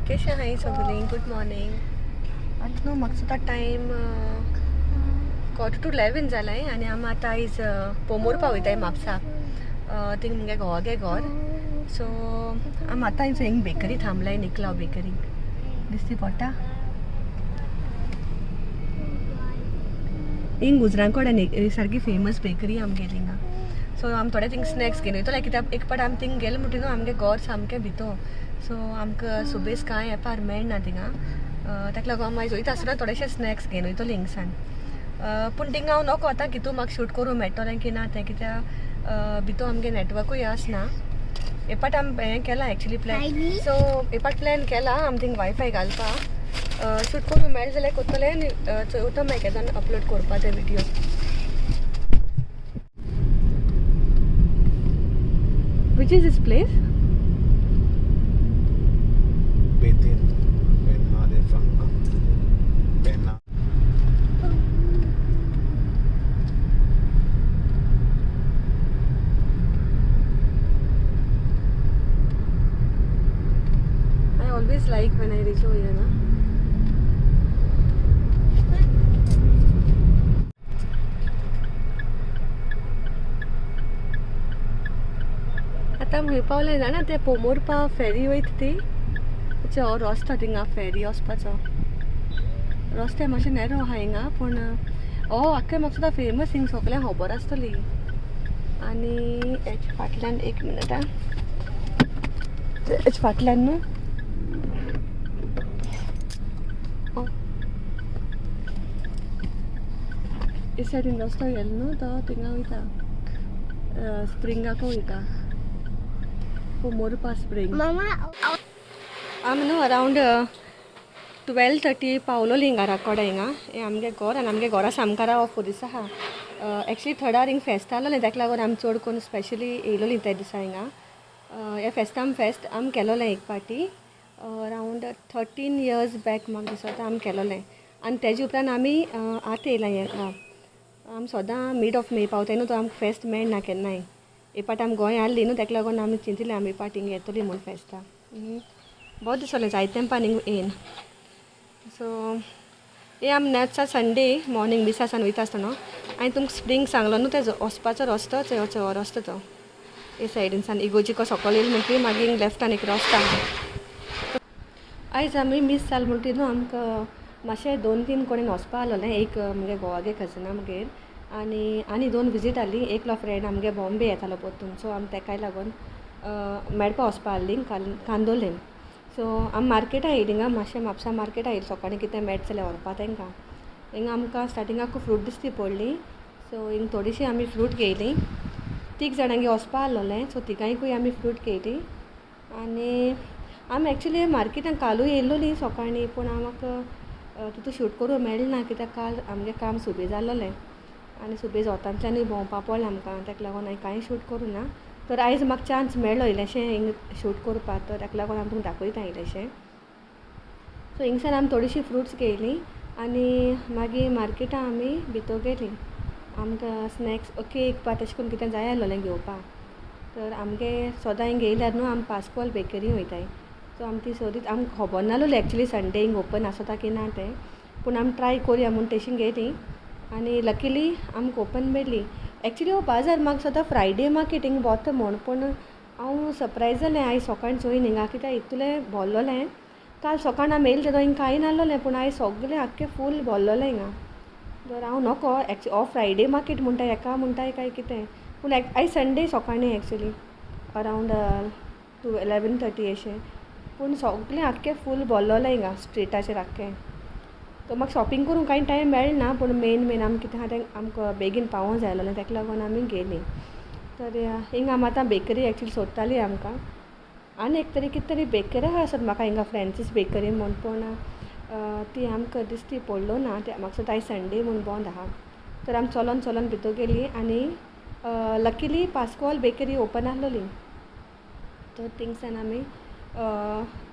कशें आहाय सगळीं? Good morning. आतां न्हू म्हाका सुद्दां टायम 10:45 जालाय आनी आमी आतां आयज पोंबुर्पा वयताय म्हापसा, थिंग मुगे घोवागे घर. सो आमी आतां आयज हिंग बेकरी थांबलाय, निकलाव बेकरी दिसती पडटा हिंग गुजरां कडेन सारकी फेमस बेकरी आमगेली हिंगा. सो आमी थोडे थिंग स्नॅक्स घेवन वयतले कित्याक एक पाट आमी थिंग गेले म्हणटी न्हू आमगे घर सामकें भितर, सो आमकां सुबेज कांय एपार मेळना थिंगा, ताका लागून आमी आयज वयता आसतना थोडेशे स्नॅक्स घेवन वयतली हिंगसान. पूण थिंगा हांव नको आतां कितू म्हाका शूट करूं मेळटलें की ना तें, कित्याक भितर आमगे नॅटवर्कूय आसना. एक पाट आमी हें केलां एक्चुली प्लॅन, सो एक पाट प्लॅन केला आमी थिंग वायफाय घालपा, शूट करूं मेळ्ळें जाल्यार करतलें आनी चोयता मागीर केदोन अपलोड करपा ते video. Which is this place? Betin, Penha de Franca. Penha. I always like when I reach over here, na? आतां खंय पावले जाणा, ते पोंबुर्पा फेरी वयता ती, हो रस्तो थिंगा फेरी वचपाचो रस्ते मातशें नॅरो आहा हिंगा, पूण हो आख्खे म्हाका सुद्दां फेमस हिंग सगळ्यांक खबर आसतली. आनी हेच्या फाटल्यान एक मिनट आं, हेच्या फाटल्यान न्हू हे सायडीन रस्तो गेलो न्हू तो थिंगा वयता स्प्रिंगाकू वयता, पोंबुर्पा स्प्रिंग. आमी न्हू अरावंड 12:30 पावलोली घरा कडेन हिंगा. हें आमगे घर आनी आमगे घरा सामकारा हो पुलीस आहा. एक्चुली थर्डार हिंग फेस्त आहलोलें, ताका लागून आमी चड करून स्पेशली येयलोली त्या दिसा हिंगा. हे फेस्ताम फेस्त आमी केलोलें एक पाटी अरावंड 13 इयर्स बॅक म्हाका दिसता आमी केलोलें, आनी तेजे उपरांत आमी आतां येयलां हेका. आमी सदां मीड ऑफ मे पावताय न्हू, तो आमकां फेस्त मेळना केन्नाय. एक पाट आमी गोंय आहली न्हू, ताका लागून आमी चिंतलें आमी पाट हिंग येतली म्हूण फेस्ता. बरें दिसलें जायते तेंपान हिंग येयन. सो हे आमी नेक्स्ट संडे मॉर्निंग मिसा सान वयता आसतना हांवें तुमकां स्प्रिंग सांगलो न्हू, तेजो वचपाचो रस्तो चोय हो रस्तो तो हे सायडीनसान इगोजीको सकयल येयलो म्हणटकीर मागीर लेफ्टान एक रस्तो आहा. आयज आमी मीस जाल म्हणटकीर न्हू आमकां मातशें 2-3 कडेन वचपा आहलोलें. एक मुगे घोवागे कजना आमगेर आनी आनी 2 विजीट आहली. एकलो फ्रेंड आमगे बॉम्बे येतालो परतून, सो आमी तेकाय लागून मेळपा वचपा आहली कांदोलेम. सो आमी मार्केटा येयली हिंगा, मातशें म्हापसा मार्केटा येयली सकाळीं कितें मेळटा जाल्यार व्हरपा तेंकां. हिंगा आमकां स्टार्टिंगाक फ्रूट दिसती पडली, सो हिंग थोडीशी आमी फ्रूट घेयली. 3 जाणांगे वचपा आहलोलें, सो तिगांयकूय आमी फ्रूट घेयली. आनी आमी एक्चुली मार्केटान कालूय येयलोली सकाळीं, पूण आमकां तितू शूट करूं मेळना ना कित्याक काल आमगें काम सुबेज आहलोलें आनी सुबेज वतांतल्यानूय भोंवपा पडलें आमकां, ताका लागून हांवें कांय शूट करूं ना. तर आयज म्हाका चान्स मेळ्ळो इल्लेशें हिंग शूट करपाक, तर ताका लागून आमी तुमकां दाखयता इल्लेशें. सो हिंगसान आमी थोडीशीं फ्रुट्स घेयलीं आनी मागीर मार्केटान आमी भितर गेलीं. आमकां स्नॅक्स केक बा तशें करून कितें जाय आहलोलें घेवपाक. तर आमगे सदां हिंग येयल्यार न्हू आमी पास्कोल बेकरी वयताय. सो आमी ती सोदीत, आमकां खबर नाहलोली एक्चुली संडे हिंग ओपन आसता की ना तें, पूण आमी ट्राय करुया म्हूण तशी गेलीं आनी लकीली आमकां ओपन मेळ्ळी. एक्चुली हो बाजार म्हाका सदां फ्रायडे मार्केट हिंग भोंवता म्हूण, पूण हांव सरप्रायज जालें आयज सकाळीं चोयन हिंगा कित्याक इतलें भरलोलें. काल सकाळीं आमी येयले तेदो हिंग कांय नाहलोलें, पूण आयज सगळें आख्खें फूल भरलोलें हिंगा. तर हांव नको एक्चुली हो फ्रायडे मार्केट म्हणटा हेका म्हणटाय काय कितें, पूण आयज संडे सकाळीं एक्चुली अरावंड 11:30 अशें, पूण सगळें आख्खें फूल भरलोलें हिंगा स्ट्रिटाचेर आख्खें. तर म्हाका शॉपिंग करूंक कांय टायम मेळना, पूण मेन मेन आमकां कितें आहा तें आमकां बेगीन पावोंक जाय आहलोलें, ताका लागून आमी गेलीं. तर हिंगा आमी आतां बेकरी एक्चुली सोदताली आमकां, आनी एक तरी कितें तरी बेकरी आहा आसत म्हाका हिंगा फ्रेंसीस बेकरी म्हूण, पूण ती आमकां दिसती पडलो ना, ते म्हाका दिसता आयज संडे म्हूण बंद आहा. तर आमी चलोन चलोन भितर गेलीं आनी लकीली पास्कोल बेकरी ओपन आहलोली. तर थिंगसान आमी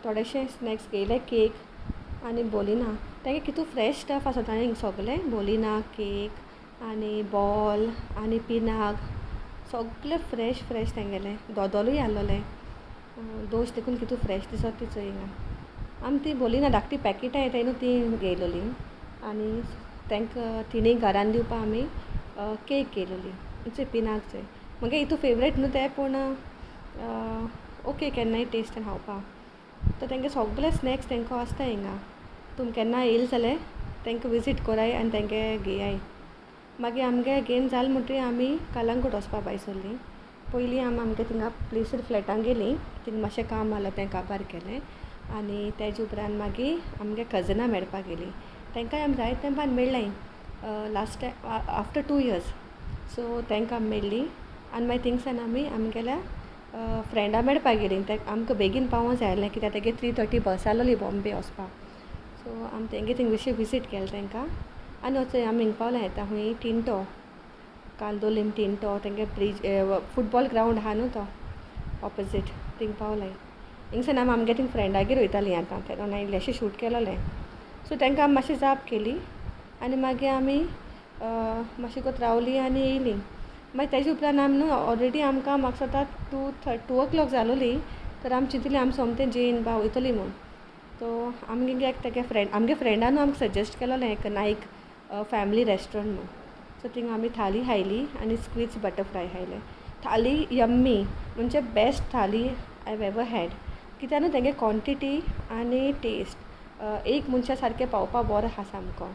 थोडेशे स्नॅक्स घेयले, केक आनी बोलिना. तेंगे कितू फ्रेश स्टफ आसता हिंग सगळें, बोलिना केक आनी बॉल आनी पिनाग सगळें फ्रेश फ्रेश तेंगेलें. दोदोलूय आहलोलें, दोश देखून कितू फ्रेश दिसता ती चोय हिंगा. आमी ती भोरली ना, धाकटी पॅकेटां येताय न्हू तीं घेयलोलीं. आनी तांकां तिणें घरान दिवपा आमी केक घेयलोली म्हणजे पिनाक जाय. मगे हितू फेवरेट न्हू तें, पूण ओके केन्नाय टेस्ट खावपा. तर तेंगे सगळे स्नॅक्स तांकां आसता हिंगा. तुमी केन्ना येयल जाल्यार तांकां विजीट कोराय आनी तेंगे घेयाय. मागीर आमगे घेन जाल म्हणटरी आमी कलंगूट वचपा भायर सरलीं. पयलीं आमी आमगे थिंगा प्लेसीर फ्लॅटान गेलीं, थिंगा मातशें काम आसलें तें काबार केलें. आनी तेजे उपरांत मागीर आमगे कजनां मेळपाक गेलीं. तांकांय आमी जायते तेंपान मेळ्ळांय, last time after 2 years. So तांकां आमी मेळ्ळीं आनी मागीर थिंगसान आमी आमगेल्या फ्रेंडा मेळपाक गेलीं. ते आमकां बेगीन पावों जाय आसलें कित्याक तेगे 3:30 बस आसलोली बॉम्बे वचपाक. सो आमी तेंगे थिंग विशी विजीट केलें तांकां. आनी वचोय आमी हिंग पावले येता खूंय टिंटो, कांदोलीम टिंटो, तेंगे ब्रिज फुटबॉल ग्रावंड आहा न्हू तो ऑपोजीट थिंग पावले. हिंगसान आमी आमगे थिंग फ्रेंडागेर वयतालीं आतां, तेन्ना इल्लेशें शूट केलोलें. सो तांकां आमी मातशी जाप केली आनी मागीर आमी मातशी कोत रावलीं आनी येयलीं. मागीर तेजे उपरांत आमी न्हू ऑलरेडी आमकां म्हाका दिसता 2 o'clock जालोली. तर आमी चिंतली आमी सोमतें जेन बा वयतली म्हूण. सो आमगे एक तेगे फ्रेंड आमगे फ्रेंडान आमकां सजेस्ट केलोलें एक नायक फॅमिली रेस्टोरंट म्हूण. सो थिंगा आमी थाली खायली आनी स्क्वीज बटरफ्राय खायलें. थाली यम्मी, म्हणजे best thali I have ever had. कित्याक न्हू तेंगे क्वॉन्टिटी आनी टेस्ट एक मनशा सारकें पावपा बरो आहा सामको.